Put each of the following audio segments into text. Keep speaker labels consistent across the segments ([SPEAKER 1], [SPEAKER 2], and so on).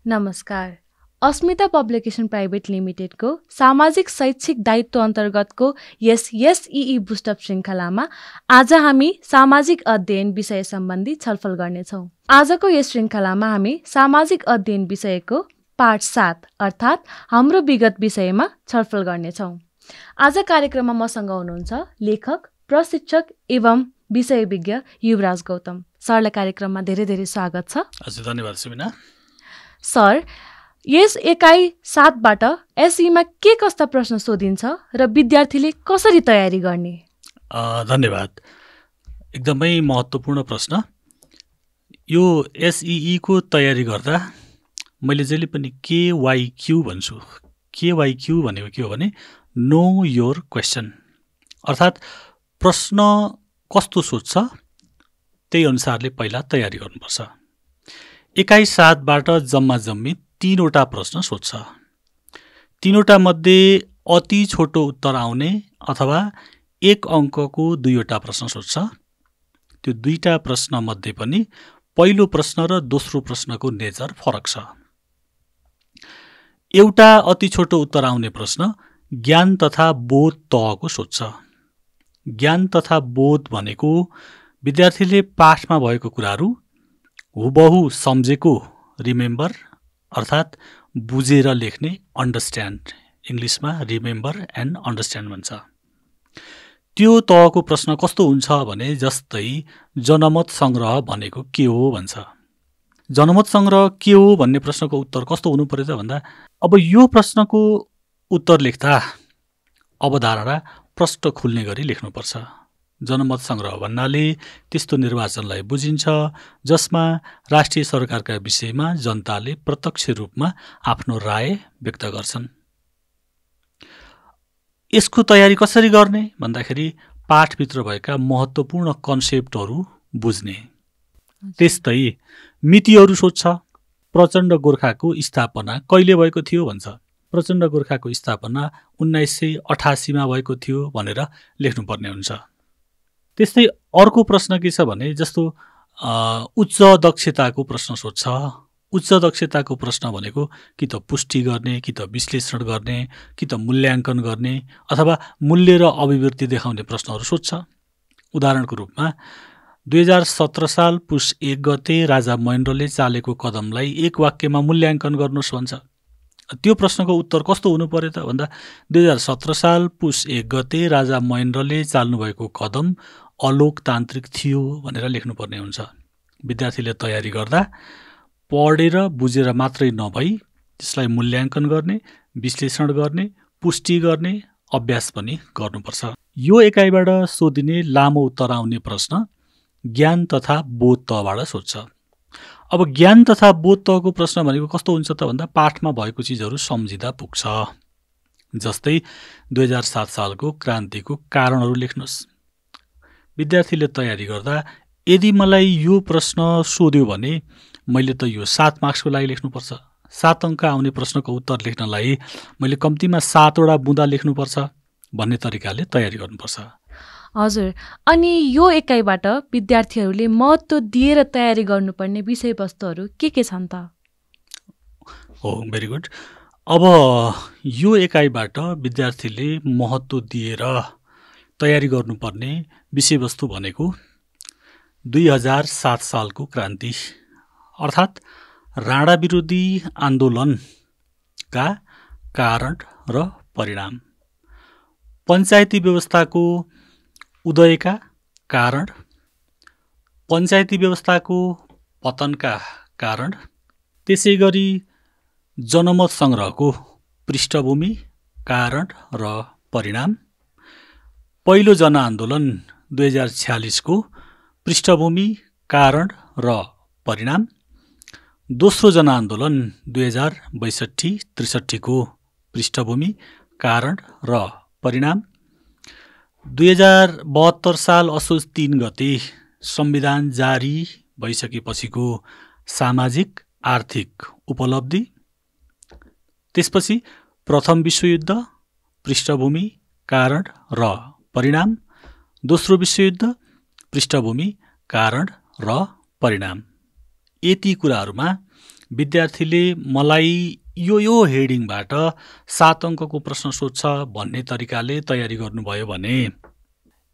[SPEAKER 1] नमस्कार। अस्मिता publication private लिमिटेडको सामाजिक शैक्षिक दायित्व अन्तर्गतको यस एसईई बुस्टअप श्रृङ्खलामा आज हामी सामाजिक अध्ययन विषय सम्बन्धी छलफल गर्नेछौँ। आजको यस श्रृङ्खलामा हामी सामाजिक अध्ययन विषयको पाठ 7 अर्थात् हाम्रो विगत विषयमा छलफल गर्नेछौँ। आज कार्यक्रममा मसँग हुनुहुन्छ लेखक, प्रशिक्षक एवं विषयविज्ञ युवराज गौतम। सरलाई कार्यक्रममा धेरै धेरै स्वागत छ।
[SPEAKER 2] हजुर, धन्यवाद सुमिना।
[SPEAKER 1] सर, यस एकाइ 7बाट एसईमा के कस्ता प्रश्न सोधिन्छ र विद्यार्थीले कसरी तयारी गर्ने?
[SPEAKER 2] धन्यवाद। एकदमै महत्त्वपूर्ण प्रश्न। यो एसईई को तयारी गर्दा मैले जहिले पनि केवाइक्यू भन्छु। केवाइक्यू भनेको के हो भने नो योर क्वेसन, अर्थात् प्रश्न कस्तो सोध्छ त्यही अनुसारले पहिला तयारी गर्नुपर्छ। एकाइ 7बाट जम्मी 3वटा प्रश्न सोध्छ। 3वटा मध्ये अति छोटो उत्तर आउने अथवा 1 अङ्कको 2वटा प्रश्न सोध्छ। त्यो 2टा प्रश्न मध्ये पनि पहिलो प्रश्न र दोस्रो प्रश्नको नेचर फरक छ। एउटा अति छोटो उत्तर आउने प्रश्न ज्ञान तथा बोध तहको सोध्छ। ज्ञान तथा बोध भनेको विद्यार्थीले पाठमा भएको कुराहरू हुबहु सम्झेको, रिमेम्बर अर्थात् बुझेर लेख्ने, अन्डरस्ट्यान्ड, इङ्ग्लिसमा रिमेम्बर एन्ड अन्डरस्ट्यान्ड भन्छ। त्यो तहको प्रश्न कस्तो हुन्छ भने जस्तै जनमत सङ्ग्रह भनेको के हो भन्छ। जनमत सङ्ग्रह के हो भन्ने प्रश्नको उत्तर कस्तो हुनु पर्यो त भन्दा अब यो प्रश्नको उत्तर लेख्दा अवधारणा प्रष्ट खुल्ने गरी लेख्नुपर्छ। जनमत सङ्ग्रह भन्नाले त्यस्तो निर्वाचनलाई बुझिन्छ जसमा राष्ट्रिय सरकारका विषयमा जनताले प्रत्यक्ष रूपमा आफ्नो राय व्यक्त गर्छन्। यसको तयारी कसरी गर्ने भन्दाखेरि पाठभित्र भएका महत्त्वपूर्ण कन्सेप्टहरू बुझ्ने। त्यस्तै मितिहरू सोध्छ। प्रचण्ड गोर्खाको स्थापना कहिले भएको थियो भन्छ। प्रचण्ड गोर्खाको स्थापना 1988 मा भएको थियो भनेर लेख्नुपर्ने हुन्छ। त्यस्तै अर्को प्रश्न के छ भने जस्तो उच्च दक्षताको प्रश्न सोध्छ। उच्च दक्षताको प्रश्न भनेको कि त पुष्टि गर्ने, कि त विश्लेषण गर्ने, कि त मूल्याङ्कन गर्ने अथवा मूल्य र अभिव्यक्ति देखाउने प्रश्नहरू सोध्छ। उदाहरणको रूपमा 2017 साल पुस 1 गते राजा महेन्द्रले चालेको कदमलाई 1 वाक्यमा मूल्याङ्कन गर्नुहोस् भन्छ। त्यो प्रश्नको उत्तर कस्तो हुनु पर्यो त भन्दा 2017 साल पुस 1 गते राजा महेन्द्रले चाल्नुभएको कदम अलोकतान्त्रिक थियो भनेर लेख्नुपर्ने हुन्छ। विद्यार्थीले तयारी गर्दा पढेर बुझेर मात्रै नभई त्यसलाई मूल्याङ्कन गर्ने, विश्लेषण गर्ने, पुष्टि गर्ने अभ्यास पनि गर्नुपर्छ। यो एकाइबाट सोधिने लामो उत्तर आउने प्रश्न ज्ञान तथा बोध तहबाट सोध्छ। अब ज्ञान तथा बोध तहको प्रश्न भनेको कस्तो हुन्छ त भन्दा पाठमा भएको चिजहरू सम्झिँदा पुग्छ। जस्तै 2007 सालको क्रान्तिको कारणहरू लेख्नुहोस्। विद्यार्थीले तयारी गर्दा यदि मलाई यो प्रश्न सोध्यो भने मैले त यो 7 मार्क्सको लागि लेख्नुपर्छ। 7 अङ्क आउने प्रश्नको उत्तर लेख्नलाई मैले कम्तीमा 7वटा बुँदा लेख्नुपर्छ भन्ने तरिकाले तयारी गर्नुपर्छ।
[SPEAKER 1] हजुर, अनि यो एकाइबाट विद्यार्थीहरूले महत्त्व दिएर तयारी गर्नुपर्ने विषयवस्तुहरू के छन् त?
[SPEAKER 2] हो, भेरी गुड। अब यो एकाइबाट विद्यार्थीले महत्त्व दिएर तयारी गर्नुपर्ने विषयवस्तु भनेको 2007 सालको क्रान्ति अर्थात् राणा विरोधी आन्दोलनका कारण र परिणाम, पञ्चायती व्यवस्थाको उदयका कारण, पञ्चायती व्यवस्थाको पतनका कारण, त्यसै गरी जनमत सङ्ग्रहको पृष्ठभूमि, कारण र परिणाम, पहिलो जनआन्दोलन 2046 को पृष्ठभूमि, कारण र परिणाम, दोस्रो जनआन्दोलन 2062-63 को पृष्ठभूमि, कारण र परिणाम, 2072 साल असोज 3 गते संविधान जारी भइसकेपछिको सामाजिक आर्थिक उपलब्धि, त्यसपछि प्रथम विश्वयुद्ध, पृष्ठभूमि, कारण र परिणाम, दोस्रो विश्वयुद्ध, पृष्ठभूमि, कारण र परिणाम। यति कुराहरूमा विद्यार्थीले मलाई यो हेडिङबाट 7 अङ्कको प्रश्न सोध्छ भन्ने तरिकाले तयारी गर्नुभयो भने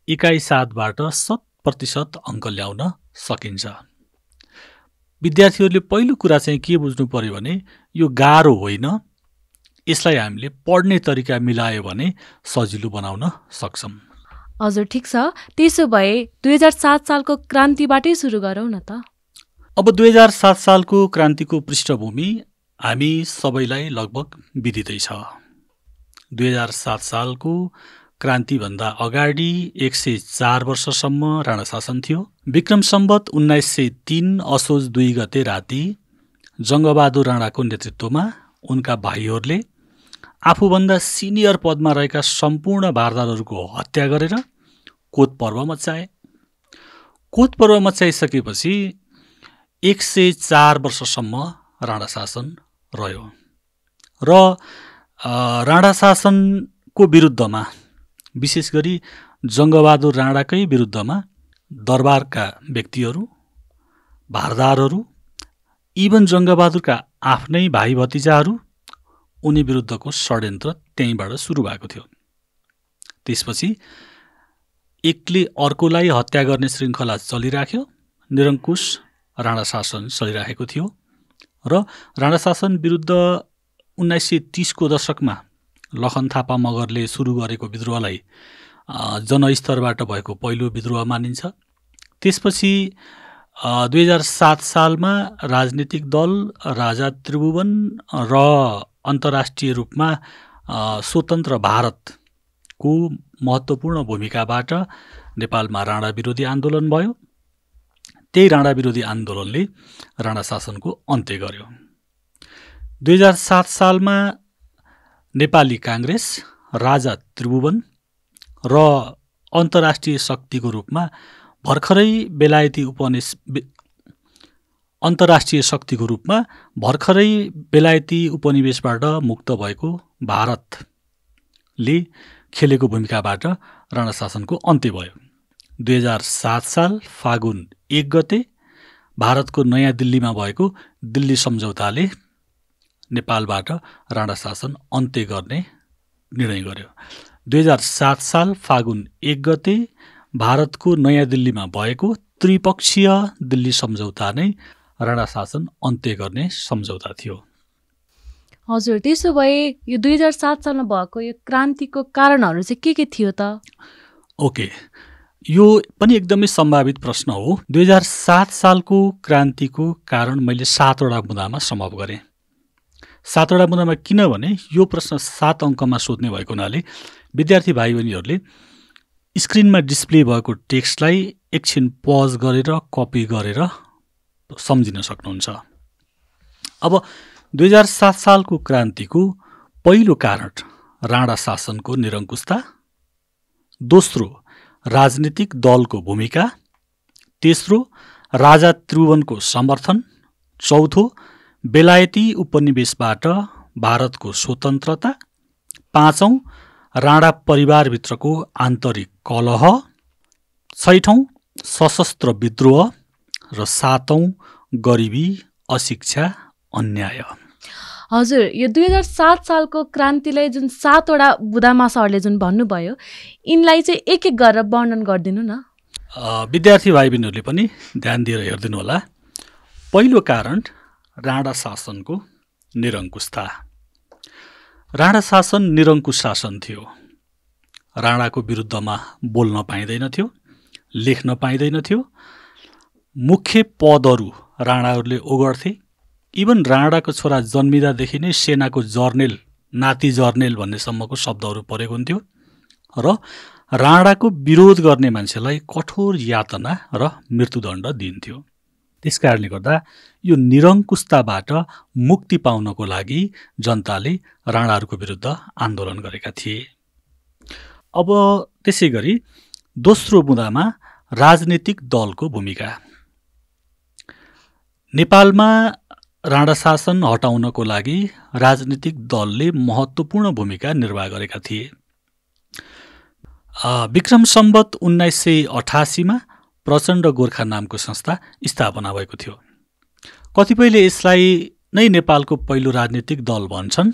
[SPEAKER 2] इकाइ 7बाट 100% अङ्क ल्याउन सकिन्छ। विद्यार्थीहरूले पहिलो कुरा चाहिँ के बुझ्नु पर्यो भने यो गाह्रो होइन, यसलाई हामीले पढ्ने तरिका मिलायो भने सजिलो बनाउन सक्छौँ।
[SPEAKER 1] हजुर, ठिक छ। त्यसो भए 2007 सालको क्रान्तिबाटै सुरु गरौँ न त।
[SPEAKER 2] अब 2007 सालको क्रान्तिको पृष्ठभूमि हामी सबैलाई लगभग विदितै छ। 2007 सालको क्रान्तिभन्दा अगाडि 104 वर्षसम्म राणा शासन थियो। विक्रम सम्वत 1903 असोज 2 गते राति जङ्गबहादुर राणाको नेतृत्वमा उनका भाइहरूले आफूभन्दा सिनियर पदमा रहेका सम्पूर्ण भारदारहरूको हत्या गरेर कोत पर्व मचाए। कोत पर्व मचाइसकेपछि 104 वर्षसम्म राणा शासन रह्यो र राणा शासनको विरुद्धमा, विशेष गरी जङ्गबहादुर राणाकै विरुद्धमा दरबारका व्यक्तिहरू, भारदारहरू, इभन जङ्गबहादुरका आफ्नै भाइ भतिजाहरू उनी विरुद्धको षड्यन्त्र त्यहीँबाट सुरु भएको थियो। त्यसपछि एकले अर्कोलाई हत्या गर्ने श्रृङ्खला चलिराख्यो। निरङ्कुश राणा शासन चलिराखेको थियो र राणा शासन विरुद्ध 1930 को दशकमा लखन थापा मगरले सुरु गरेको विद्रोहलाई जनस्तरबाट भएको पहिलो विद्रोह मानिन्छ। त्यसपछि 2007 सालमा राजनीतिक दल राजा त्रिभुवन र अन्तर्राष्ट्रिय रूपमा स्वतन्त्र भारतको महत्त्वपूर्ण भूमिकाबाट नेपालमा राणा विरोधी आन्दोलन भयो। त्यही राणा विरोधी आन्दोलनले राणा शासनको अन्त्य गर्यो। 2007 सालमा नेपाली काङ्ग्रेस राजा त्रिभुवन र अन्तर्राष्ट्रिय शक्तिको रूपमा भर्खरै बेलायती उपनिवेशबाट मुक्त भएको भारतले खेलेको भूमिकाबाट राणा शासनको अन्त्य भयो। 2007 साल फागुन 1 गते भारतको नयाँ दिल्लीमा भएको दिल्ली सम्झौताले नेपालबाट राणा शासन अन्त्य गर्ने निर्णय गर्यो। 2007 साल फागुन 1 गते भारतको नयाँ दिल्लीमा भएको त्रिपक्षीय दिल्ली सम्झौता नै राणा शासन अन्त्य गर्ने सम्झौता थियो।
[SPEAKER 1] हजुर, त्यसो भए यो 2007 सालमा भएको यो क्रान्तिको कारणहरू चाहिँ के थियो त?
[SPEAKER 2] ओके, यो पनि एकदमै सम्भावित प्रश्न हो। 2007 सालको क्रान्तिको कारण मैले 7 वटा बुँदामा समाप्त गरेँ। 7 वटा बुँदामा किनभने यो प्रश्न 7 अङ्कमा सोध्ने भएको हुनाले विद्यार्थी भाइ बहिनीहरूले स्क्रिनमा डिस्प्ले भएको टेक्स्टलाई एकछिन पज गरेर कपी गरेर सम्झिन सक्नुहुन्छ। अब 2007 सालको क्रान्तिको पहिलो कारण राणा शासनको निरङ्कुशता, दोस्रो राजनीतिक दलको भूमिका, तेस्रो राजा त्रिभुवनको समर्थन, चौथो बेलायती उपनिवेशबाट भारतको स्वतन्त्रता, पाँचौं राणा परिवारभित्रको आन्तरिक कलह, छैठौं सशस्त्र विद्रोह र सातौं गरिबी, अशिक्षा, अन्याय।
[SPEAKER 1] हजुर, यो 2007 सालको क्रान्तिलाई जुन 7 वटा बुदामा सरले जुन भन्नुभयो, यिनलाई चाहिँ एक एक गरेर वर्णन गरिदिनु न।
[SPEAKER 2] विद्यार्थी भाइ बहिनीहरूले पनि ध्यान दिएर हेरिदिनु होला। पहिलो कारण राणा शासनको निरङ्कुशता। राणा शासन निरङ्कुश शासन थियो। राणाको विरुद्धमा बोल्न पाइँदैनथ्यो, लेख्न पाइँदैनथ्यो। मुख्य पदहरू राणाहरूले ओगर्थे। इभन राणाको छोरा जन्मिँदादेखि नै सेनाको जर्नेल, नाति जर्नेल भन्नेसम्मको शब्दहरू परेको हुन्थ्यो र राणाको विरोध गर्ने मान्छेलाई कठोर यातना र मृत्युदण्ड दिइन्थ्यो। त्यसकारणले गर्दा यो निरङ्कुशताबाट मुक्ति पाउनको लागि जनताले राणाहरूको विरुद्ध आन्दोलन गरेका थिए। अब त्यसै गरी दोस्रो बुँदामा राजनीतिक दलको भूमिका। नेपालमा राणा शासन हटाउनको लागि राजनीतिक दलले महत्त्वपूर्ण भूमिका निर्वाह गरेका थिए। विक्रम सम्वत 1988 प्रचण्ड गोर्खा नामको संस्था स्थापना भएको थियो। कतिपयले यसलाई नै नेपालको पहिलो राजनीतिक दल भन्छन्,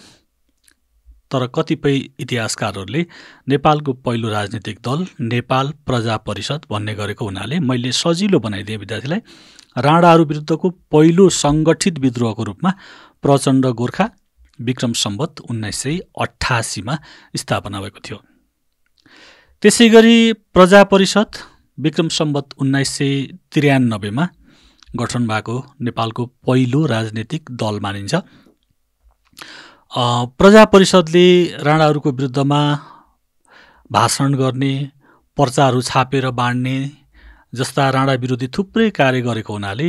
[SPEAKER 2] तर कतिपय इतिहासकारहरूले नेपालको पहिलो राजनीतिक दल नेपाल प्रजा परिषद भन्ने गरेको हुनाले मैले सजिलो बनाइदिएँ विद्यार्थीलाई। राणाहरू विरुद्धको पहिलो सङ्गठित विद्रोहको रूपमा प्रचण्ड गोर्खा विक्रम सम्वत 1988 मा स्थापना भएको थियो। त्यसै गरी प्रजा परिषद विक्रम सम्वत 1993 मा गठन भएको नेपालको पहिलो राजनीतिक दल मानिन्छ। प्रजा परिषदले राणाहरूको विरुद्धमा भाषण गर्ने, पर्चाहरू छापेर बाँड्ने जस्ता राणा विरोधी थुप्रै कार्य गरेको हुनाले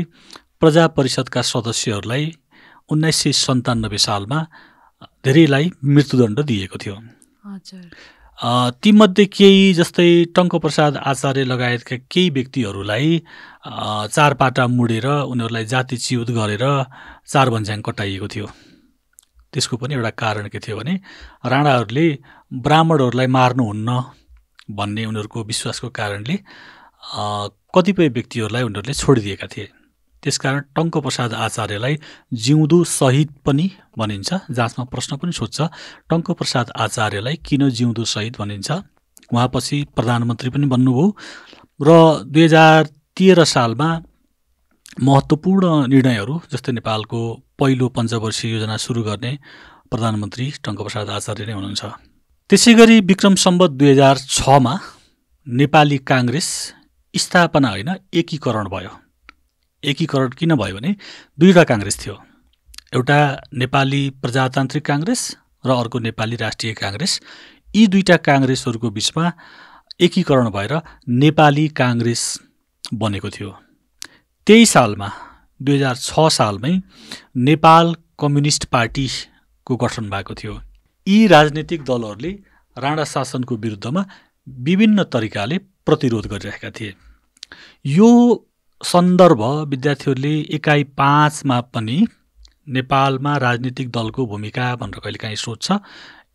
[SPEAKER 2] प्रजा परिषदका सदस्यहरूलाई 1997 सालमा धेरैलाई मृत्युदण्ड दिएको थियो। तीमध्ये केही जस्तै टङ्कप्रसाद आचार्य लगायतका केही व्यक्तिहरूलाई चारपाटा मुडेर उनीहरूलाई जातिच्युत गरेर चार भन्ज्याङ कटाइएको थियो। त्यसको पनि एउटा कारण के थियो भने राणाहरूले ब्राह्मणहरूलाई मार्नुहुन्न भन्ने उनीहरूको विश्वासको कारणले कतिपय व्यक्तिहरूलाई उनीहरूले छोडिदिएका थिए। त्यसकारण टङ्कप्रसाद आचार्यलाई जिउँदो शहीद पनि भनिन्छ। जाँचमा प्रश्न पनि सोध्छ, टङ्कप्रसाद आचार्यलाई किन जिउँदो शहीद भनिन्छ? उहाँपछि प्रधानमन्त्री पनि बन्नुभयो र 2013 सालमा महत्त्वपूर्ण निर्णयहरू जस्तै नेपालको पहिलो पञ्चवर्षीय योजना सुरु गर्ने प्रधानमन्त्री टङ्कप्रसाद आचार्य नै हुनुहुन्छ। त्यसै गरी विक्रम सम्वत 2006 मा नेपाली काङ्ग्रेस स्थापना होइन एकीकरण भयो। एकीकरण किन भयो भने दुईवटा काङ्ग्रेस थियो, एउटा नेपाली प्रजातान्त्रिक काङ्ग्रेस र अर्को नेपाली राष्ट्रिय काङ्ग्रेस। यी दुईटा काङ्ग्रेसहरूको बिचमा एकीकरण भएर नेपाली काङ्ग्रेस बनेको थियो। त्यही सालमा 2006 सालमै नेपाल कम्युनिस्ट पार्टीको गठन भएको थियो। यी राजनीतिक दलहरूले राणा शासनको विरुद्धमा विभिन्न तरिकाले प्रतिरोध गरिरहेका थिए। यो सन्दर्भ विद्यार्थीहरूले एकाइ 5 मा पनि नेपालमा राजनीतिक दलको भूमिका भनेर कहिलेकाहीँ सोध्छ।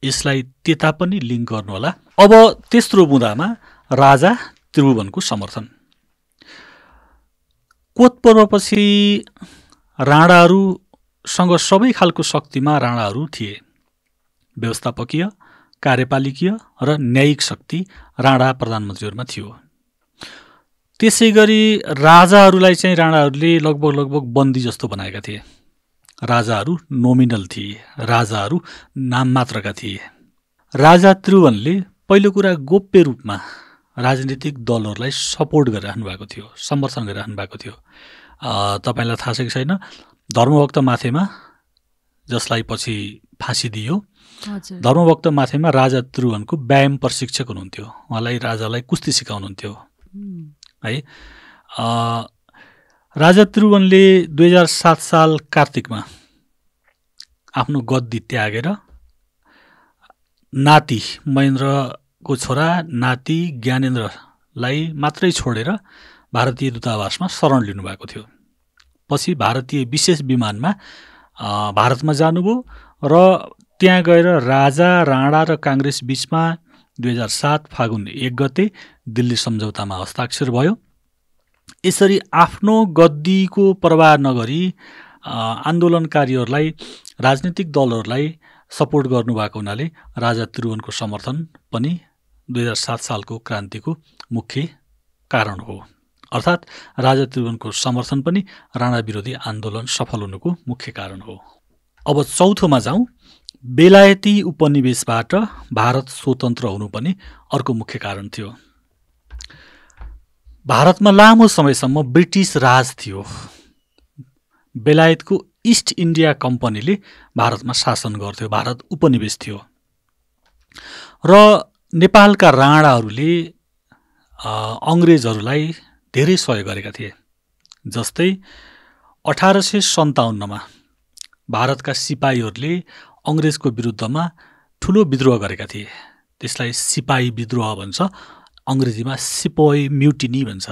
[SPEAKER 2] यसलाई त्यता पनि लिङ्क गर्नुहोला। अब तेस्रो बुँदामा राजा त्रिभुवनको समर्थन। कोत पर्वपछि राणाहरूसँग सबै खालको शक्तिमा राणाहरू थिए। व्यवस्थापकीय, कार्यपालिकीय र न्यायिक शक्ति राणा प्रधानमन्त्रीहरूमा थियो। त्यसै गरी राजाहरूलाई चाहिँ राणाहरूले लगभग बन्दी जस्तो बनाएका थिए। राजाहरू नोमिनल थिए, राजाहरू नाम मात्रका थिए। राजा त्रिभुवनले पहिलो कुरा गोप्य रूपमा राजनीतिक दलहरूलाई सपोर्ट गरिराख्नु भएको थियो, समर्थन गरिराख्नु भएको थियो। तपाईँलाई थाहा छ कि छैन, धर्मभक्त माथेमा जसलाई पछि फाँसी दियो, धर्मभक्त माथेमा राजा त्रिभुवनको व्यायाम प्रशिक्षक हुनुहुन्थ्यो। उहाँलाई राजालाई कुस्ती सिकाउनुहुन्थ्यो है। राजा त्रिभुवनले 2007 साल कार्तिकमा आफ्नो गद्दी त्यागेर नाति महेन्द्रको छोरा नाति ज्ञानेन्द्रलाई मात्रै छोडेर भारतीय दूतावासमा शरण लिनुभएको थियो। पछि भारतीय विशेष विमानमा भारतमा जानुभयो र त्यहाँ गएर राजा, राणा र काङ्ग्रेस बीचमा 2007 फागुन 1 गते दिल्ली सम्झौतामा हस्ताक्षर भयो। यसरी आफ्नो गद्दीको प्रवाह नगरी आन्दोलनकारीहरूलाई, राजनीतिक दलहरूलाई सपोर्ट गर्नुभएको हुनाले राजा त्रिभुवनको समर्थन पनि 2007 सालको क्रान्तिको मुख्य कारण हो। अर्थात् राजा त्रिभुवनको समर्थन पनि राणा विरोधी आन्दोलन सफल हुनुको मुख्य कारण हो। अब चौथोमा जाउँ। बेलायती उपनिवेशबाट भारत स्वतन्त्र हुनु पनि अर्को मुख्य कारण थियो। भारतमा लामो समयसम्म ब्रिटिस राज थियो। बेलायतको इस्ट इन्डिया कम्पनीले भारतमा शासन गर्थ्यो। भारत उपनिवेश थियो र नेपालका राणाहरूले अङ्ग्रेजहरूलाई धेरै सहयोग गरेका थिए। जस्तै 1857 मा भारतका सिपाहीहरूले अङ्ग्रेजको विरुद्धमा ठुलो विद्रोह गरेका थिए। त्यसलाई सिपाही विद्रोह भन्छ, अङ्ग्रेजीमा सिपोय म्युटिनी भन्छ।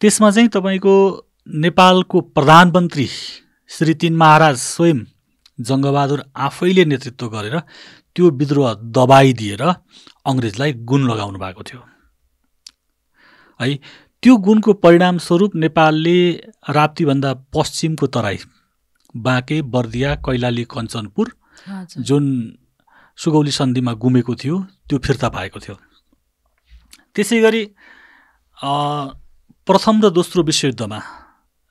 [SPEAKER 2] त्यसमा चाहिँ तपाईँको नेपालको प्रधानमन्त्री श्री 3 महाराज स्वयं जङ्गबहादुर आफैले नेतृत्व गरेर त्यो विद्रोह दबाइदिएर अङ्ग्रेजलाई गुण लगाउनु भएको थियो है। त्यो गुणको परिणामस्वरूप नेपालले राप्तीभन्दा पश्चिमको तराई बाँके, बर्दिया, कैलाली, कञ्चनपुर
[SPEAKER 1] हजुर
[SPEAKER 2] जुन सुगौली सन्धिमा गुमेको थियो त्यो फिर्ता पाएको थियो। त्यसै गरी प्रथम र दोस्रो विश्वयुद्धमा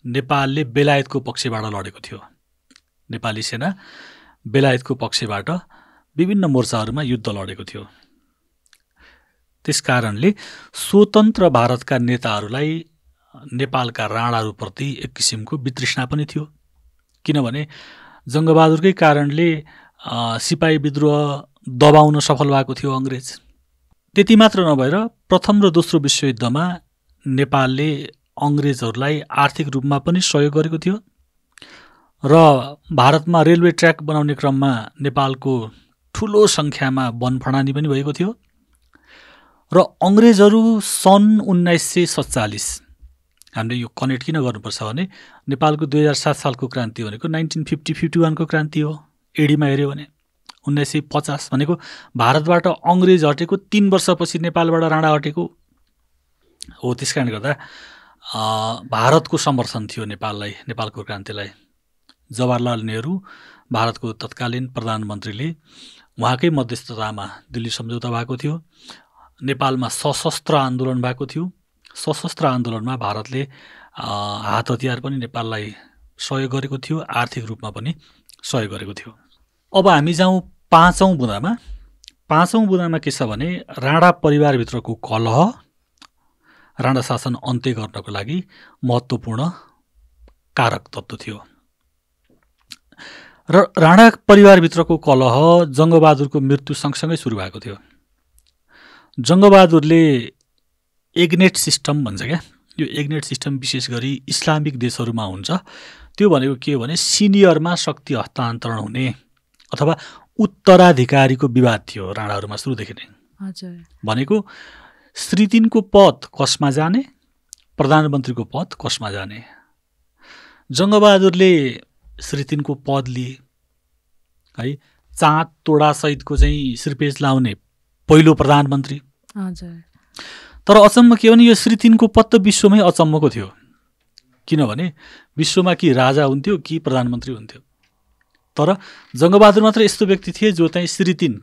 [SPEAKER 2] नेपालले बेलायतको पक्षबाट लडेको थियो। नेपाली सेना बेलायतको पक्षबाट विभिन्न मोर्चाहरूमा युद्ध लडेको थियो। त्यसकारणले स्वतन्त्र भारतका नेताहरूलाई नेपालका राणाहरूप्रति एक किसिमको वितृष्णा पनि थियो। किनभने जङ्गबहादुरकै कारणले सिपाही विद्रोह दबाउन सफल भएको थियो अङ्ग्रेज। त्यति मात्र नभएर प्रथम र दोस्रो विश्वयुद्धमा नेपालले अङ्ग्रेजहरूलाई आर्थिक रूपमा पनि सहयोग गरेको थियो र भारतमा रेलवे ट्र्याक बनाउने क्रममा नेपालको ठुलो सङ्ख्यामा वनफडानी पनि भएको थियो र अङ्ग्रेजहरू सन् 1947 हामीले यो कनेक्ट किन गर्नुपर्छ भने नेपालको 2007 सालको क्रान्ति भनेको 1950-51 को क्रान्ति हो। एडीमा हेऱ्यो भने 1950 भनेको भारतबाट अङ्ग्रेज हटेको 3 वर्षपछि नेपालबाट राणा हटेको हो। त्यस कारणले गर्दा भारतको समर्थन थियो नेपाललाई, नेपालको क्रान्तिलाई। जवाहरलाल नेहरू भारतको तत्कालीन प्रधानमन्त्रीले उहाँकै मध्यस्थतामा दिल्ली सम्झौता भएको थियो। नेपालमा सशस्त्र आन्दोलन भएको थियो। सशस्त्र आन्दोलनमा भारतले हात हतियार पनि नेपाललाई सहयोग गरेको थियो, आर्थिक रूपमा पनि सहयोग गरेको थियो। अब हामी जाउँ पाँचौँ बुँदामा। पाँचौँ बुँदामा के छ भने राणा परिवारभित्रको कलह राणा शासन अन्त्य गर्नको लागि महत्त्वपूर्ण कारक तत्त्व थियो। र राणा परिवारभित्रको कलह जङ्गबहादुरको मृत्यु सँगसँगै सुरु भएको थियो। जङ्गबहादुरले एग्नेट सिस्टम भन्छ क्या, यो एग्नेट सिस्टम विशेष गरी इस्लामिक देशहरूमा हुन्छ। त्यो भनेको के हो भने सिनियरमा शक्ति हस्तान्तरण हुने अथवा उत्तराधिकारीको विवाद थियो राणाहरूमा सुरुदेखि नै। भनेको श्री 3 को पद कसमा जाने, प्रधानमन्त्रीको पद कसमा जाने। जङ्गबहादुरले श्री 3 को पद लिए है, चाँद तोडा सहितको चाहिँ श्रीपेज लाउने पहिलो प्रधानमन्त्री। तर अचम्म के भने यो श्री 3 को पद त विश्वमै अचम्मको थियो। किनभने विश्वमा कि राजा हुन्थ्यो कि प्रधानमन्त्री हुन्थ्यो। तर जङ्गबहादुर मात्र यस्तो व्यक्ति थिए जो चाहिँ श्री 3।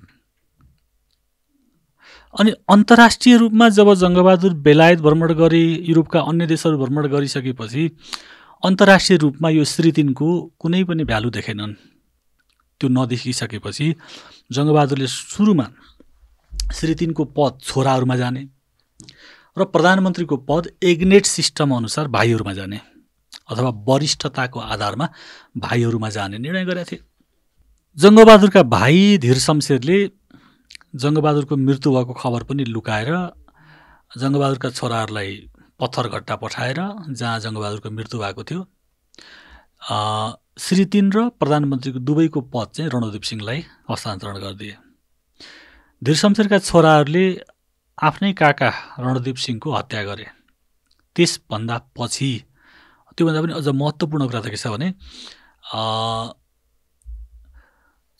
[SPEAKER 2] अनि अन्तर्राष्ट्रिय रूपमा जब जङ्गबहादुर बेलायत भ्रमण गरे, युरोपका अन्य देशहरू भ्रमण गरिसकेपछि अन्तर्राष्ट्रिय रूपमा यो श्री 3 को कुनै पनि भ्यालु देखेनन्। त्यो नदेखिसकेपछि जङ्गबहादुरले सुरुमा श्री 3 को पद छोराहरूमा जाने र प्रधानमन्त्रीको पद एग्नेट सिस्टम अनुसार भाइहरूमा जाने अथवा वरिष्ठताको आधारमा भाइहरूमा जाने निर्णय गरेका थिए। जङ्गबहादुरका भाइ धीर शमशेरले जङ्गबहादुरको मृत्यु भएको खबर पनि लुकाएर जङ्गबहादुरका छोराहरूलाई पत्थरघट्टा पठाएर जहाँ जङ्गबहादुरको मृत्यु भएको थियो श्री 3 र प्रधानमन्त्रीको दुवैको पद चाहिँ रणदीप सिंहलाई हस्तान्तरण गरिदिए। धीर शमशेरका छोराहरूले आफ्नै काका रणदीप सिंहको हत्या गरे। त्यसभन्दा पछि त्योभन्दा पनि अझ महत्त्वपूर्ण कुरा त के छ भने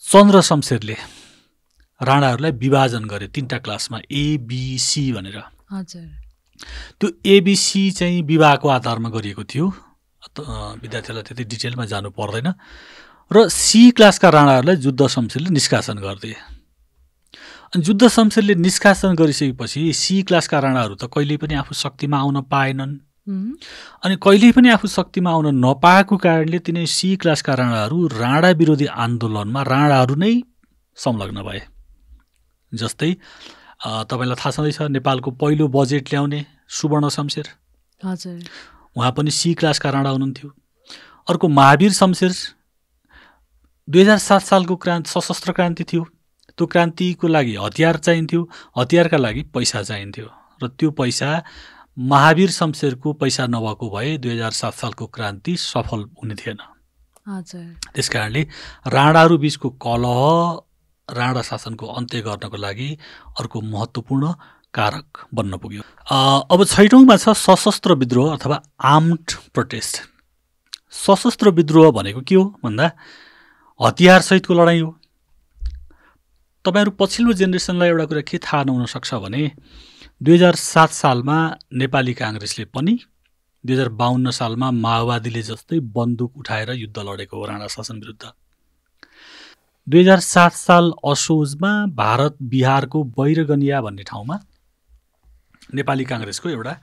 [SPEAKER 2] चन्द्र शमशेरले राणाहरूलाई विभाजन गरे 3टा क्लासमा एबीसी भनेर। त्यो एबीसी चाहिँ विवाहको आधारमा गरिएको थियो। विद्यार्थीहरूलाई त्यति डिटेलमा जानु पर्दैन। र सी क्लासका राणाहरूलाई जुद्ध शमशेरले निष्कासन गरिदिए। अनि जुद्ध शमशेरले निष्कासन गरिसकेपछि सी क्लासका राणाहरू त कहिल्यै पनि आफू शक्तिमा आउन पाएनन्। अनि कहिल्यै पनि आफू शक्तिमा आउन नपाएको कारणले तिनै सी क्लासका राणाहरू राणा विरोधी आन्दोलनमा राणाहरू नै संलग्न भए। जस्तै तपाईँलाई थाहा छँदैछ नेपालको पहिलो बजेट ल्याउने सुवर्ण शमशेर, उहाँ पनि सी क्लासका राणा हुनुहुन्थ्यो। अर्को महावीर शमशेर 2007 सालको सशस्त्र क्रान्ति थियो। त्यो क्रान्तिको लागि हतियार चाहिन्थ्यो, हतियारका लागि पैसा चाहिन्थ्यो र त्यो पैसा महावीर शमशेरको पैसा नभएको भए 2007 सालको क्रान्ति सफल हुने थिएन। त्यस कारणले राणाहरू बीचको कलह राणा शासनको अन्त्य गर्नको लागि अर्को महत्त्वपूर्ण कारक बन्न पुग्यो। अब 6औँमा छ सशस्त्र विद्रोह अथवा आर्म्ड प्रोटेस्ट। सशस्त्र विद्रोह भनेको के हो भन्दा हतियार सहितको लडाइँ हो। तपाईहरु पछिल्लो जेनेरेसनलाई एउटा कुरा के थाहा नहुन सक्छ भने 2007 सालमा नेपाली कांग्रेसले पनि 2052 सालमा माओवादीले जस्तै बन्दुक उठाएर युद्ध लडेको हो राणा शासन विरुद्ध। 2007 साल असोजमा भारत बिहारको बैरगनिया भन्ने ठाउँमा नेपाली काङ्ग्रेसको एउटा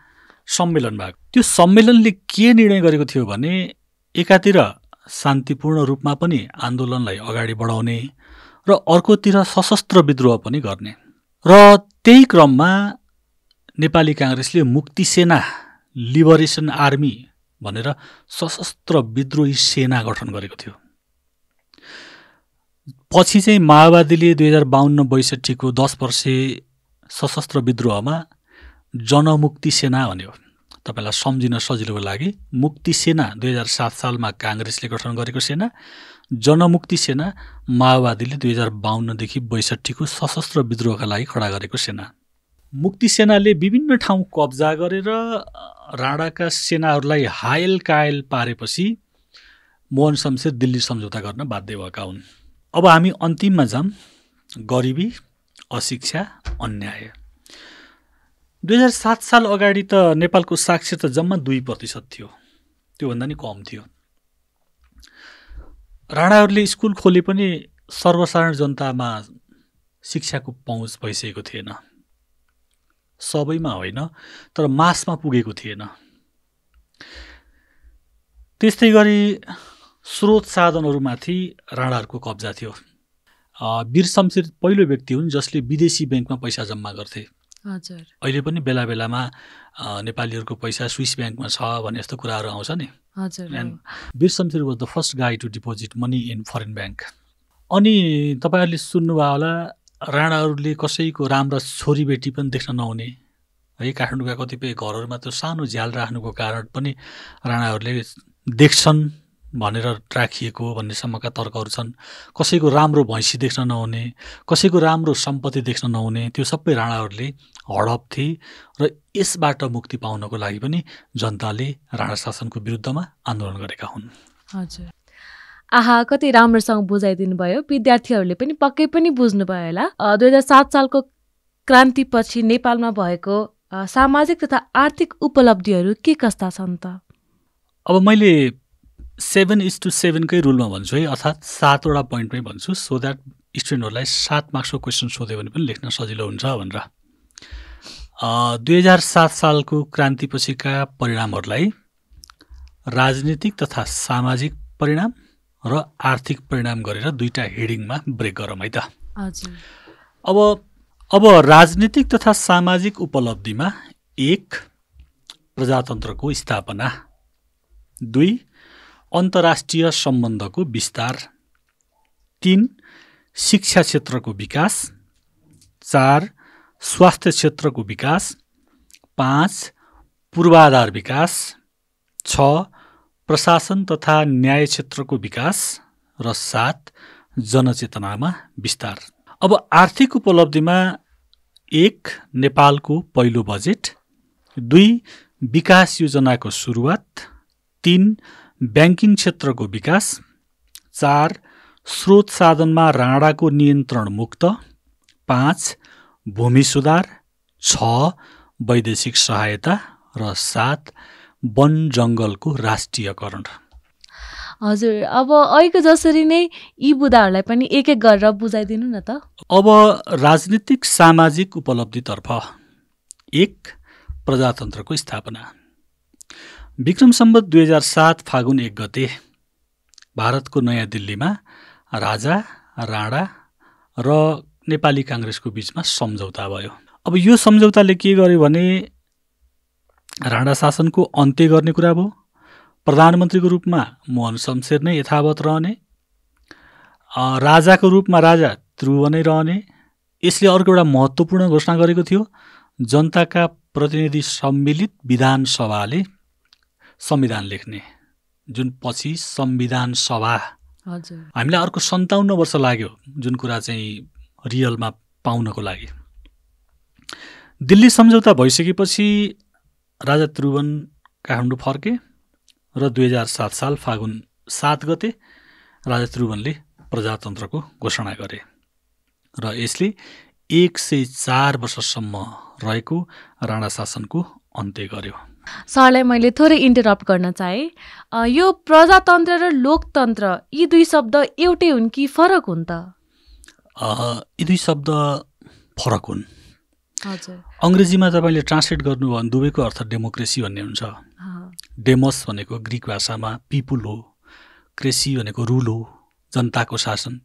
[SPEAKER 2] सम्मेलन भएको। त्यो सम्मेलनले के निर्णय गरेको थियो भने एकातिर शान्तिपूर्ण रूपमा पनि आन्दोलनलाई अगाडि बढाउने र अर्कोतिर सशस्त्र विद्रोह पनि गर्ने। र त्यही क्रममा नेपाली काङ्ग्रेसले मुक्ति सेना लिबरेसन आर्मी भनेर सशस्त्र विद्रोही सेना गठन गरेको थियो। पछि चाहिँ माओवादीले 2052-62 को 10 वर्षे सशस्त्र विद्रोहमा जनमुक्ति सेना भन्यो। तपाईलाई सम्झिन सजिलोको लागि मुक्ति सेना 2007 सालमा काङ्ग्रेसले गठन गरेको सेना, जनमुक्ति सेना माओवादीले 2052 देखि 62 को सशस्त्र विद्रोहका लागि खडा गरेको सेना। मुक्ति सेनाले विभिन्न ठाउँ कब्जा गरेर राणाका सेनाहरूलाई हायल कायल पारेपछि मोहन शमशेर दिल्ली सम्झौता गर्न बाध्य भएका हुन्। अब हामी अन्तिममा जाऊँ, गरिबी, अशिक्षा, अन्याय। 2007 साल अगाडि त नेपालको साक्षरता जम्मा 2% थियो, त्योभन्दा नि कम थियो। राणाहरूले स्कुल खोले पनि सर्वसाधारण जनतामा शिक्षाको पहुँच भइसकेको थिएन। सबैमा होइन, तर मासमा पुगेको थिएन। त्यस्तै गरी स्रोत साधनहरूमाथि राणाहरूको कब्जा थियो। वीर शमशेर पहिलो व्यक्ति हुन् जसले विदेशी ब्याङ्कमा पैसा जम्मा गर्थे।
[SPEAKER 1] हजुर।
[SPEAKER 2] अहिले पनि बेला बेलामा नेपालीहरूको पैसा स्विस ब्याङ्कमा छ भन्ने यस्तो कुराहरू आउँछ नि।
[SPEAKER 1] हजुर।
[SPEAKER 2] And Bir Shamsher was the first guy to deposit money in foreign bank. अनि तपाईँहरूले सुन्नुभयो होला राणाहरूले कसैको राम्रा छोरीबेटी पनि देख्न नहुने है। काठमाडौँका कतिपय घरहरूमा त्यो सानो झ्याल राख्नुको कारण पनि राणाहरूले देख्छन् भनेर राखिएको भन्नेसम्मका तर्कहरू छन्। कसैको राम्रो भैँसी देख्न नहुने, कसैको राम्रो सम्पत्ति देख्न नहुने, त्यो सबै राणाहरूले हडप्थे। र यसबाट मुक्ति पाउनको लागि पनि जनताले राणा शासनको विरुद्धमा आन्दोलन गरेका हुन्।
[SPEAKER 1] हजुर। आहा, कति राम्रोसँग बुझाइदिनु भयो। विद्यार्थीहरूले पनि पक्कै पनि बुझ्नुभयो होला। 2007 सालको क्रान्तिपछि नेपालमा भएको सामाजिक तथा आर्थिक उपलब्धिहरू के कस्ता छन् त?
[SPEAKER 2] अब मैले 7:7 कै रुलमा भन्छु है, अर्थात् 7वटा पोइन्टमै भन्छु, सो द्याट स्टुडेन्टहरूलाई 7 मार्क्सको क्वेसन सोध्यो भने पनि लेख्न सजिलो हुन्छ भनेर। 2007 सालको क्रान्तिपछिका परिणामहरूलाई राजनीतिक तथा सामाजिक परिणाम र आर्थिक परिणाम गरेर दुईटा हेडिङमा ब्रेक गरौँ है त।
[SPEAKER 1] हजुर।
[SPEAKER 2] अब राजनीतिक तथा सामाजिक उपलब्धिमा 1 प्रजातन्त्रको स्थापना, 2 अन्तर्राष्ट्रिय सम्बन्धको विस्तार, 3 शिक्षा क्षेत्रको विकास, 4 स्वास्थ्य क्षेत्रको विकास, 5 पूर्वाधार विकास, 6 प्रशासन तथा न्याय क्षेत्रको विकास र 7 जनचेतनामा विस्तार। अब आर्थिक उपलब्धिमा 1 नेपालको पहिलो बजेट, 2 विकास योजनाको सुरुवात, 3 ब्याङ्किङ क्षेत्रको विकास, 4 स्रोत साधनमा राणाको नियन्त्रण मुक्त, 5 भूमि सुधार, 6 वैदेशिक सहायता र 7 वन जङ्गलको राष्ट्रियकरण।
[SPEAKER 1] हजुर। अब अहिलेको जसरी नै यी बुदाहरूलाई पनि एक एक गरेर बुझाइदिनु न त।
[SPEAKER 2] अब राजनीतिक सामाजिक उपलब्धितर्फ 1 प्रजातन्त्रको स्थापना। विक्रम सम्वत 2007 फागुन 1 गते भारतको नयाँ दिल्लीमा राजा, राणा र नेपाली काङ्ग्रेसको बीचमा सम्झौता भयो। अब यो सम्झौताले के गर्यो भने राणा शासनको अन्त्य गर्ने कुरा भयो। प्रधानमन्त्रीको रूपमा मोहन शमशेर नै यथावत रहने, राजाको रूपमा राजा त्रिभुवनै रहने। यसले अर्को एउटा महत्त्वपूर्ण घोषणा गरेको थियो, जनताका प्रतिनिधि सम्मिलित विधान सभाले संविधान लेख्ने, जुन पछि संविधान सभा।
[SPEAKER 1] हजुर।
[SPEAKER 2] हामीलाई अर्को 57 वर्ष लाग्यो जुन कुरा चाहिँ रियलमा पाउनको लागि। दिल्ली सम्झौता भइसकेपछि राजा त्रिभुवन काठमाडौँ फर्के र 2007 साल फागुन 7 गते राजा त्रिभुवनले प्रजातन्त्रको घोषणा गरे र यसले 104 वर्षसम्म रहेको राणा शासनको अन्त्य गर्यो।
[SPEAKER 1] सरलाई मैले थोरै इन्टरप्ट गर्न चाहेँ। यो प्रजातन्त्र र लोकतन्त्र यी दुई शब्द एउटै हुन् कि फरक हुन् त?
[SPEAKER 2] यी दुई शब्द फरक हुन्।
[SPEAKER 1] हजुर।
[SPEAKER 2] अङ्ग्रेजीमा तपाईँले ट्रान्सलेट गर्नुभयो भने दुवैको अर्थ डेमोक्रेसी भन्ने हुन्छ। डेमोस भनेको ग्रिक भाषामा पिपुल हो, क्रेसी भनेको रुल हो, जनताको शासन।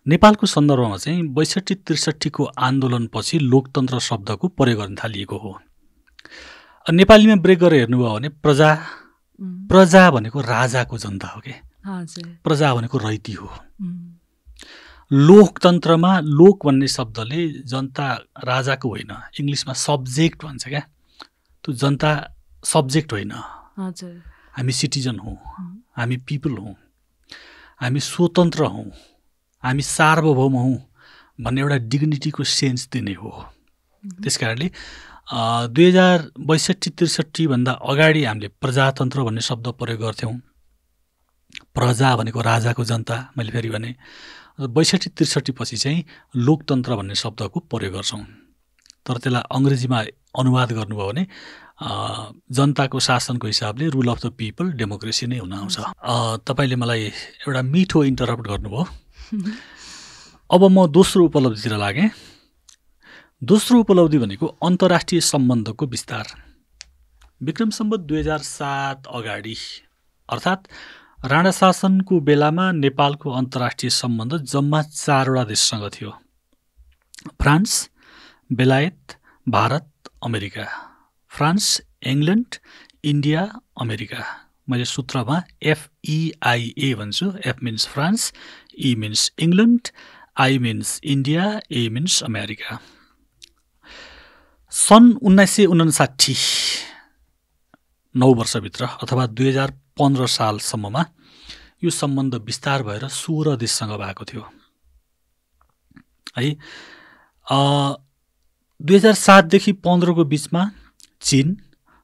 [SPEAKER 2] नेपालको सन्दर्भमा चाहिँ ६२-६३ को आन्दोलनपछि लोकतन्त्र शब्दको प्रयोग गर्न थालिएको हो। नेपालीमा ब्रेक गरेर हेर्नुभयो भने प्रजा भनेको राजाको जनता हो के, प्रजा भनेको रैती हो। लोकतन्त्रमा लोक भन्ने शब्दले जनता राजाको होइन, इङ्ग्लिसमा सब्जेक्ट भन्छ क्या, त्यो जनता सब्जेक्ट होइन। हामी सिटिजन हौँ, हामी पिपल हौँ, हामी स्वतन्त्र हौँ, हामी सार्वभौम हौँ भन्ने एउटा डिग्निटीको सेन्स दिने हो। त्यस कारणले 2062-63 भन्दा अगाडि हामीले प्रजातन्त्र भन्ने शब्द प्रयोग गर्थ्यौँ। प्रजा भनेको राजाको जनता, मैले फेरि भने 62-63 पछि चाहिँ लोकतन्त्र भन्ने शब्दको प्रयोग गर्छौँ। तर त्यसलाई अङ्ग्रेजीमा अनुवाद गर्नुभयो भने जनताको शासनको हिसाबले rule of the people democracy नै हुन आउँछ। तपाईँले मलाई एउटा मिठो इन्टरप्ट गर्नुभयो। अब म दोस्रो उपलब्धितिर लागेँ। दोस्रो उपलब्धि भनेको अन्तर्राष्ट्रिय सम्बन्धको विस्तार। विक्रम सम्वत 2007 अगाडि अर्थात् राणा शासनको बेलामा नेपालको अन्तर्राष्ट्रिय सम्बन्ध जम्मा 4वटा देशसँग थियो। फ्रान्स, बेलायत, Bharat, America. France, England, India, America. मैले सूत्रमा FEIA भन्छु। F means France, E means England, I means India, A means America. सन् 1959 9 वर्षभित्र अथवा 2015 सालसम्ममा यो सम्बन्ध विस्तार भएर 16 देशसँग भएको थियो है। 2007 देखि 15 को बिचमा चीन,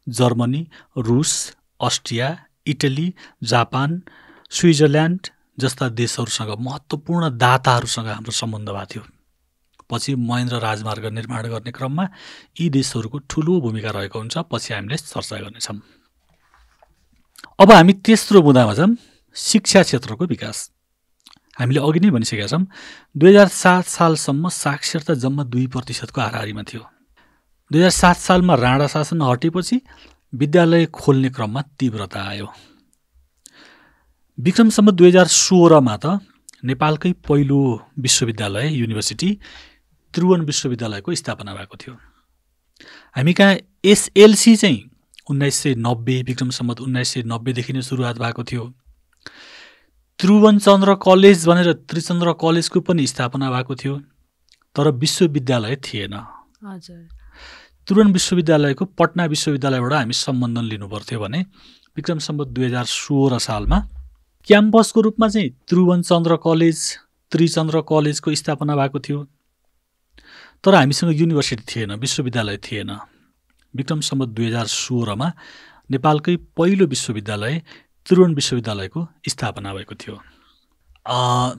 [SPEAKER 2] जर्मनी, रुस, अस्ट्रिया, इटली, जापान, स्विजरल्यान्ड जस्ता देशहरूसँग महत्त्वपूर्ण दाताहरूसँग हाम्रो सम्बन्ध भएको थियो। पछि महेन्द्र राजमार्ग निर्माण गर्ने क्रममा यी देशहरूको ठुलो भूमिका रहेको हुन्छ। पछि हामीले चर्चा गर्नेछौँ। अब हामी तेस्रो बुँदामा छौँ, शिक्षा क्षेत्रको विकास। हामीले अघि नै भनिसकेका छौँ 2007 सालसम्म साक्षरता जम्मा 2% को हाराहारीमा थियो। 2007 सालमा राणा शासन हटेपछि विद्यालय खोल्ने क्रममा तीव्रता आयो। विक्रम सम्वत 2016 त नेपालकै पहिलो विश्वविद्यालय युनिभर्सिटी त्रिभुवन विश्वविद्यालयको स्थापना भएको थियो। हामी कहाँ SLC चाहिँ 1990 विक्रम सम्वत 1990 देखि नै सुरुवात भएको थियो। त्रिभुवन चन्द्र कलेज भनेर त्रिचन्द्र कलेजको पनि स्थापना भएको थियो, तर विश्वविद्यालय थिएन। त्रिभुवन विश्वविद्यालयको पटना विश्वविद्यालयबाट हामी सम्बन्धन लिनुपर्थ्यो भने विक्रम सम्वत 2016 सालमा क्याम्पसको रूपमा चाहिँ त्रिभुवन चन्द्र कलेज, त्रिचन्द्र कलेजको स्थापना भएको थियो। तर हामीसँग युनिभर्सिटी थिएन, विश्वविद्यालय थिएन। विक्रम सम्वत 2016 नेपालकै पहिलो विश्वविद्यालय त्रिभुवन विश्वविद्यालयको स्थापना भएको थियो।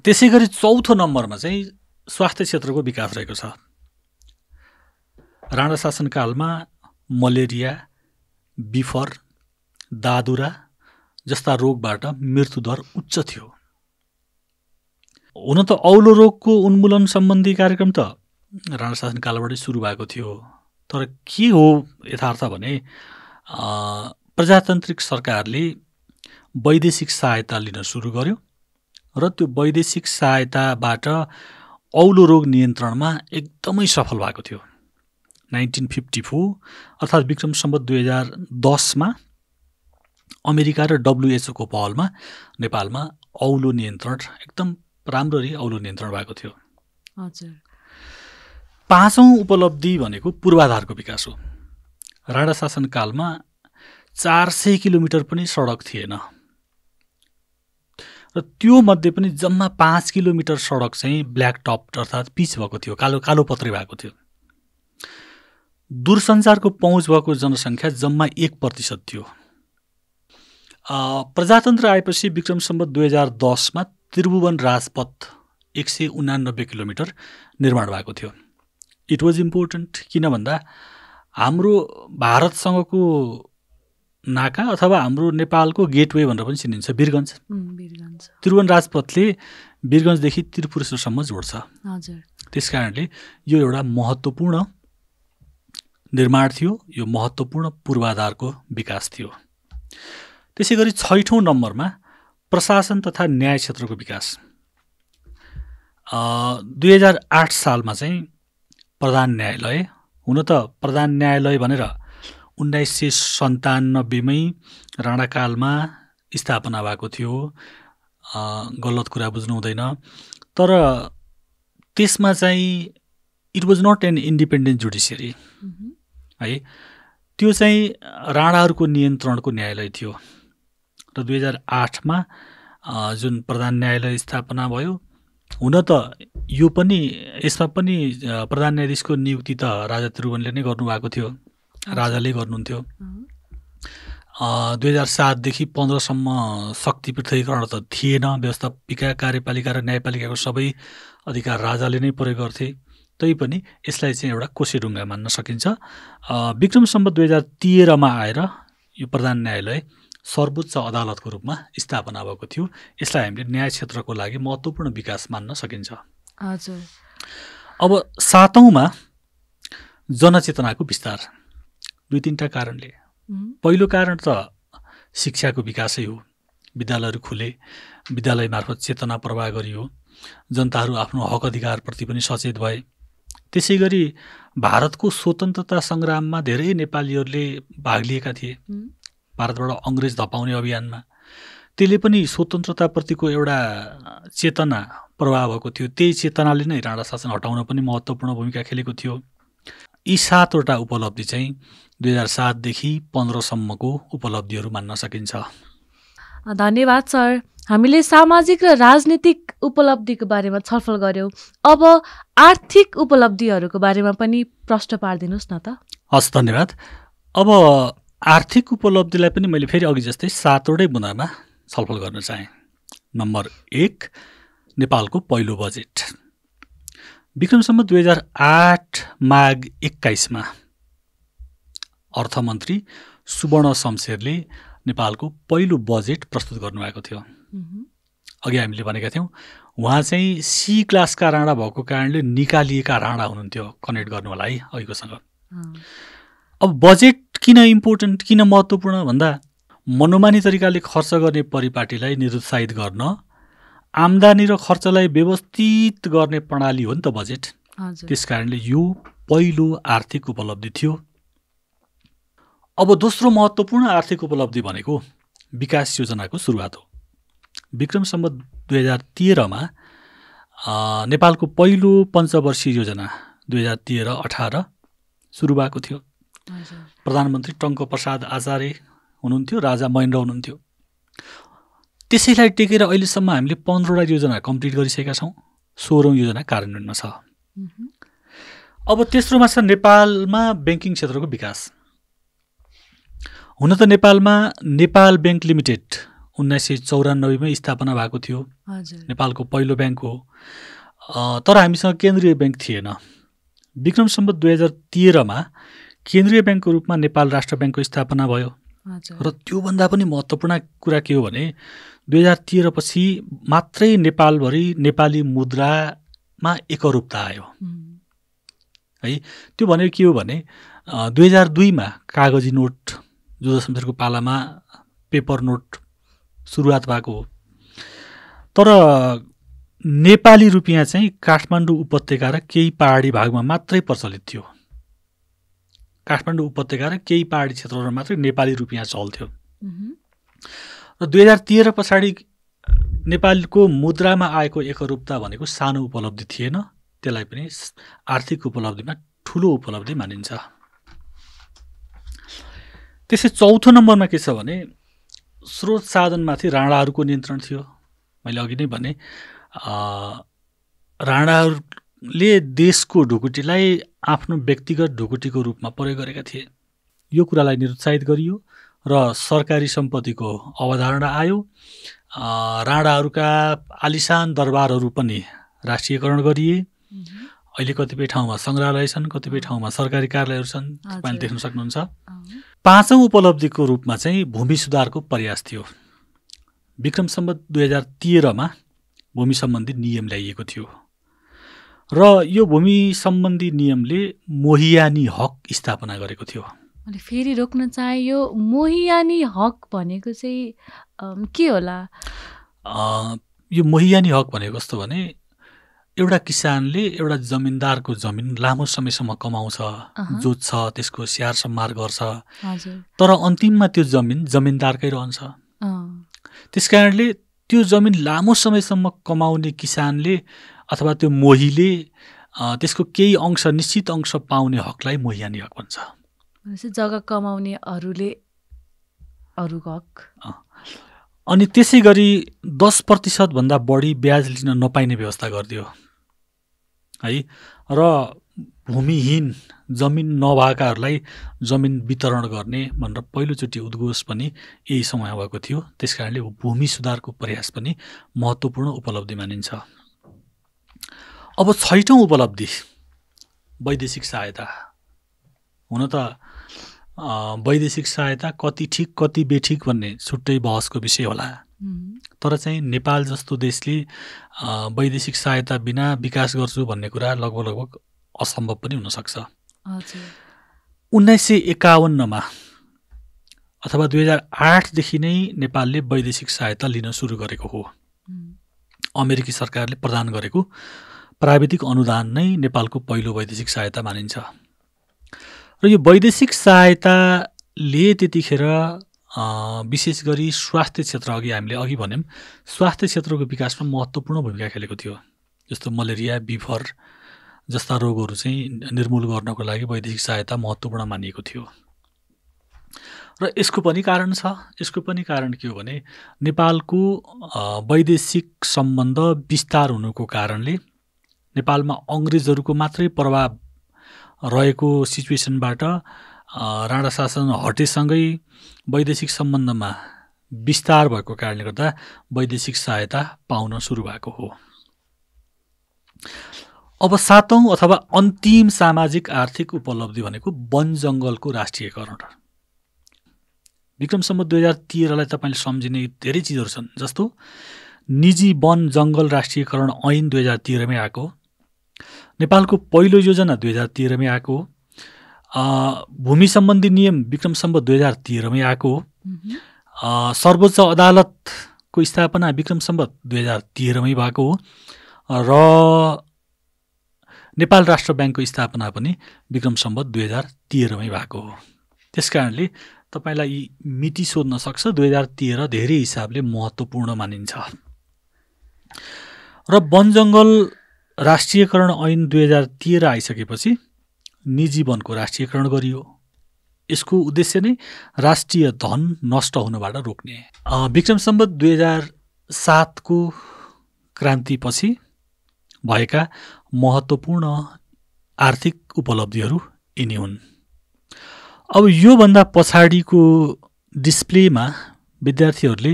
[SPEAKER 2] त्यसै गरी चौथो नम्बरमा चाहिँ स्वास्थ्य क्षेत्रको विकास रहेको छ। राणा शासनकालमा मलेरिया, बिफर, दादुरा जस्ता रोगबाट मृत्युदर उच्च थियो। हुन त औलो रोगको उन्मूलन सम्बन्धी कार्यक्रम त राणा शासनकालबाटै सुरु भएको थियो। तर के हो यथार्थ भने प्रजातान्त्रिक सरकारले वैदेशिक सहायता लिन सुरु गर्यो र त्यो वैदेशिक सहायताबाट औलो रोग नियन्त्रणमा एकदमै सफल भएको थियो। 1954 अर्थात् विक्रम सम्वत 2010 अमेरिका र WHO को पहलमा नेपालमा औलो नियन्त्रण एकदम राम्ररी औलो नियन्त्रण भएको थियो। पाँचौं उपलब्धि भनेको पूर्वाधारको विकास हो। राणा शासनकालमा 400 किलोमिटर पनि सडक थिएन र त्यो मध्ये पनि जम्मा 5 किलोमिटर सडक चाहिँ ब्ल्याक टप अर्थात् पिच भएको थियो, कालो पत्रे भएको थियो। दूरसञ्चारको पहुँच भएको जनसङ्ख्या जम्मा 1% थियो। प्रजातन्त्र आएपछि विक्रम सम्वत 2010 त्रिभुवन राजपथ 189 किलोमिटर निर्माण भएको थियो। इट वाज इम्पोर्टेन्ट किन भन्दा हाम्रो भारतसँगको नाका अथवा हाम्रो नेपालको गेटवे भनेर पनि चिनिन्छ वीरगञ्ज।
[SPEAKER 1] वीरगञ्ज
[SPEAKER 2] त्रिभुवन राजपथले वीरगञ्जदेखि त्रिपुरेश्वरसम्म जोड्छ।
[SPEAKER 1] हजुर।
[SPEAKER 2] त्यसकारणले यो एउटा महत्त्वपूर्ण निर्माण थियो, यो महत्त्वपूर्ण पूर्वाधारको विकास थियो। त्यसै गरी 6औं नम्बरमा प्रशासन तथा न्याय क्षेत्रको विकास। 2008 सालमा चाहिँ प्रधान न्यायालय, हुन त प्रधान न्यायालय भनेर 1997मै राणाकालमा स्थापना भएको थियो, गलत कुरा बुझ्नु हुँदैन। तर त्यसमा चाहिँ it was not an independent judiciary है, त्यो चाहिँ राणाहरूको नियन्त्रणको न्यायालय थियो। र 2008मा जुन प्रधान न्यायालय स्थापना भयो, हुन त यो पनि यसमा पनि प्रधान न्यायाधीशको नियुक्ति त राजा त्रिभुवनले नै गर्नुभएको थियो, राजाले गर्नुहुन्थ्यो। 2007देखि 15सम्म शक्ति पृथकीकरण त थिएन, व्यवस्थापिका, कार्यपालिका र न्यायपालिकाको सबै अधिकार राजाले नै प्रयोग गर्थे। तैपनि यसलाई चाहिँ एउटा कोसेढुङ्गा मान्न सकिन्छ। विक्रम सम्वत 2013मा आएर यो प्रधान न्यायालय सर्वोच्च अदालतको रूपमा स्थापना भएको थियो। यसलाई हामीले न्याय क्षेत्रको लागि महत्त्वपूर्ण विकास मान्न सकिन्छ।
[SPEAKER 1] हजुर।
[SPEAKER 2] अब 7औँमा जनचेतनाको विस्तार। 2-3टा कारणले। पहिलो कारण त शिक्षाको विकासै हो। विद्यालयहरू खुले, विद्यालय मार्फत चेतना प्रवाह गरियो, जनताहरू आफ्नो हक अधिकारप्रति पनि सचेत भए। त्यसै गरी भारतको स्वतन्त्रता सङ्ग्राममा धेरै नेपालीहरूले भाग लिएका थिए। भारतबाट अङ्ग्रेज धपाउने अभियानमा त्यसले पनि स्वतन्त्रताप्रतिको एउटा चेतना प्रवाह भएको थियो। त्यही चेतनाले नै राणा शासन हटाउन पनि महत्त्वपूर्ण भूमिका खेलेको थियो। यी 7वटा उपलब्धि चाहिँ 2007देखि 15सम्मको उपलब्धिहरू मान्न सकिन्छ।
[SPEAKER 1] धन्यवाद सर। हामीले सामाजिक र राजनीतिक उपलब्धिको बारेमा छलफल गऱ्यौँ। अब आर्थिक उपलब्धिहरूको बारेमा पनि प्रश्न पारिदिनुहोस् न त।
[SPEAKER 2] हस्, धन्यवाद। अब आर्थिक उपलब्धिलाई पनि मैले फेरि अघि जस्तै 7वटै बुँदामा छलफल गर्न चाहेँ। नम्बर 1, नेपालको पहिलो बजेट। विक्रम सम्वत 2008 माघ 21मा अर्थमन्त्री सुवर्ण शमशेरले नेपालको पहिलो बजेट प्रस्तुत गर्नुभएको थियो। अघि हामीले भनेका थियौँ, उहाँ चाहिँ सी क्लासका राणा भएको कारणले निकालिएका राणा हुनुहुन्थ्यो। कनेक्ट गर्नु होला है अघिकोसँग। अब बजेट किन इम्पोर्टेन्ट, किन महत्त्वपूर्ण भन्दा मनोमानी तरिकाले खर्च गर्ने परिपाटीलाई निरुत्साहित गर्न आम्दानी र खर्चलाई व्यवस्थित गर्ने प्रणाली हो नि त बजेट। त्यसकारणले यो पहिलो आर्थिक उपलब्धि थियो। अब दोस्रो महत्त्वपूर्ण आर्थिक उपलब्धि भनेको विकास योजनाको सुरुवात हो। विक्रम सम्वत 2013मा नेपालको पहिलो पञ्चवर्षीय योजना 2013-18 सुरु भएको थियो। प्रधानमन्त्री टङ्कप्रसाद आचार्य हुनुहुन्थ्यो, राजा महेन्द्र हुनुहुन्थ्यो। त्यसैलाई टेकेर अहिलेसम्म हामीले 15वटा योजना कम्प्लिट गरिसकेका छौँ। 16औँ योजना कार्यान्वयनमा छ। अब तेस्रोमा छ नेपालमा ब्याङ्किङ क्षेत्रको विकास। हुन त नेपालमा नेपाल ब्याङ्क लिमिटेड 1994मै स्थापना भएको थियो। नेपालको पहिलो ब्याङ्क हो। तर हामीसँग केन्द्रीय ब्याङ्क थिएन। विक्रम सम्वत 2013मा केन्द्रीय ब्याङ्कको रूपमा नेपाल राष्ट्र ब्याङ्कको स्थापना भयो। र त्योभन्दा पनि महत्त्वपूर्ण कुरा के हो भने 2013 पछि मात्रै नेपालभरि नेपाली मुद्रामा एकरूपता आयो है। त्यो भनेको के हो भने 2002मा कागजी नोट जोजा शमशेरको पालामा पेपर नोट सुरुवात भएको हो। तर नेपाली रुपियाँ चाहिँ काठमाडौँ उपत्यका र केही पहाडी भागमा मात्रै प्रचलित थियो। काठमाडौँ उपत्यका र केही पहाडी क्षेत्रहरूमा मात्रै नेपाली रुपियाँ चल्थ्यो। र 2013 पछाडि नेपालको मुद्रामा आएको एकरूपता भनेको सानो उपलब्धि थिएन। त्यसलाई पनि आर्थिक उपलब्धिमा ठुलो उपलब्धि मानिन्छ। त्यसै चौथो नम्बरमा के छ भने स्रोत साधनमाथि राणाहरूको नियन्त्रण थियो। मैले अघि नै भने राणाहरूले देशको ढुकुटीलाई आफ्नो व्यक्तिगत ढुकुटीको रूपमा प्रयोग गरेका थिए। यो कुरालाई निरुत्साहित गरियो र सरकारी सम्पत्तिको अवधारणा आयो। राणाहरूका आलिसान दरबारहरू पनि राष्ट्रियकरण गरिए। अहिले कतिपय ठाउँमा सङ्ग्रहालय छन्, कतिपय ठाउँमा सरकारी कार्यालयहरू छन्, तपाईँले देख्न सक्नुहुन्छ। पाँचौं उपलब्धिको रूपमा चाहिँ भूमि सुधारको प्रयास थियो। विक्रम सम्वत 2013मा भूमि सम्बन्धी नियम ल्याइएको थियो र यो भूमि सम्बन्धी नियमले मोहियानी हक स्थापना गरेको थियो।
[SPEAKER 1] मैले फेरि रोक्न चाहे, यो मोहियानी हक भनेको चाहिँ के होला?
[SPEAKER 2] यो मोहियानी हक भनेको कस्तो भने एउटा किसानले एउटा जमिनदारको जमिन लामो समयसम्म कमाउँछ, जोत्छ, त्यसको स्याहार सम्हार गर्छ, तर अन्तिममा त्यो जमिन जमिनदारकै रहन्छ। त्यसकारणले त्यो जमिन लामो समयसम्म कमाउने किसानले अथवा त्यो मोहीले त्यसको केही अंश, निश्चित अंश पाउने हकलाई मोहियानी हक भन्छ।
[SPEAKER 1] जग्गा कमाउनेहरूले अरूको हक।
[SPEAKER 2] अनि त्यसै गरी 10% भन्दा बढी ब्याज लिन नपाइने व्यवस्था गरिदियो है, र भूमिहीन जमिन नभएकाहरूलाई जमिन वितरण गर्ने भनेर पहिलोचोटि उद्घोष पनि यही समय भएको थियो। त्यसकारणले भूमि सुधारको प्रयास पनि महत्त्वपूर्ण उपलब्धि मानिन्छ। अब 6औं उपलब्धि वैदेशिक सहायता। हुन त वैदेशिक सहायता कति ठिक कति बेठिक भन्ने छुट्टै बहसको विषय होला, तर चाहिँ नेपाल जस्तो देशले वैदेशिक सहायता बिना विकास गर्छु भन्ने कुरा लगभग असम्भव पनि हुनसक्छ। 1951मा अथवा 2008देखि नै नेपालले वैदेशिक सहायता लिन सुरु गरेको हो। अमेरिकी सरकारले प्रदान गरेको प्राविधिक अनुदान नै नेपालको पहिलो वैदेशिक सहायता मानिन्छ। र यो वैदेशिक सहायताले त्यतिखेर विशेष गरी स्वास्थ्य क्षेत्र, हामीले अघि भन्यौँ, स्वास्थ्य क्षेत्रको विकासमा महत्त्वपूर्ण भूमिका खेलेको थियो। जस्तो मलेरिया, बिफर जस्ता रोगहरू चाहिँ निर्मूल गर्नको लागि वैदेशिक सहायता महत्त्वपूर्ण मानिएको थियो। र यसको पनि कारण छ। यसको पनि कारण के हो भने नेपालको वैदेशिक सम्बन्ध विस्तार हुनुको कारणले नेपालमा अङ्ग्रेजहरूको मात्रै प्रभाव रहेको सिचुएसनबाट राणा शासन हटेसँगै वैदेशिक सम्बन्धमा विस्तार भएको कारणले गर्दा वैदेशिक सहायता पाउन सुरु भएको हो। अब 7औं अथवा अन्तिम सामाजिक आर्थिक उपलब्धि भनेको वन जङ्गलको राष्ट्रियकरण। विक्रम सम्वत 2013लाई तपाईँले सम्झिने धेरै चिजहरू छन्। जस्तो निजी वन जङ्गल राष्ट्रियकरण ऐन 2013मै आएको, नेपालको पहिलो योजना 2013मै आएको, भूमि सम्बन्धी नियम विक्रम सम्वत 2013मै आएको, सर्वोच्च अदालतको स्थापना विक्रम सम्वत 2013मै भएको र नेपाल राष्ट्र ब्याङ्कको स्थापना पनि विक्रम सम्वत 2013मै भएको हो। त्यसकारणले तपाईँलाई यी मिति सोध्न सक्छ। 2013 धेरै हिसाबले महत्त्वपूर्ण मानिन्छ। र वन जङ्गल राष्ट्रियकरण ऐन 2013 आइसकेपछि निजी वनको राष्ट्रियकरण गरियो। यसको उद्देश्य नै राष्ट्रिय धन नष्ट हुनबाट रोक्ने। विक्रम सम्वत 2007को क्रान्तिपछि भएका महत्त्वपूर्ण आर्थिक उपलब्धिहरू यिनी हुन्। अब योभन्दा पछाडिको डिस्प्लेमा विद्यार्थीहरूले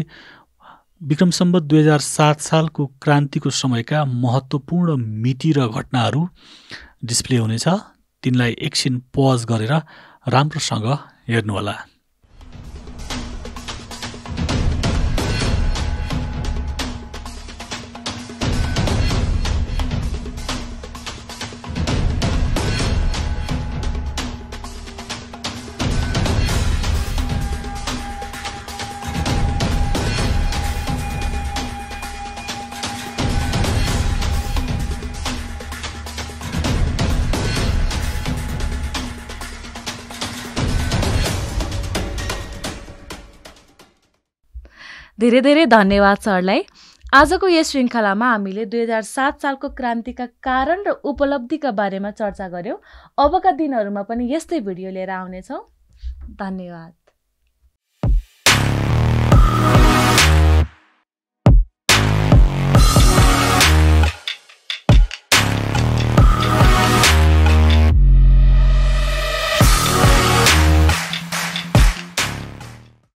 [SPEAKER 2] विक्रम सम्वत 2007 सालको क्रान्तिको समयका महत्त्वपूर्ण मिति र घटनाहरू डिस्प्ले हुनेछ। तिनलाई एकछिन पज गरेर राम्रोसँग हेर्नुहोला।
[SPEAKER 1] धेरै धेरै धन्यवाद सरलाई। आजको यस श्रृङ्खलामा हामीले 2007 सालको क्रान्तिका कारण र उपलब्धिका बारेमा चर्चा गर्यौँ। अबका दिनहरूमा पनि यस्तै भिडियो लिएर आउनेछौँ। धन्यवाद।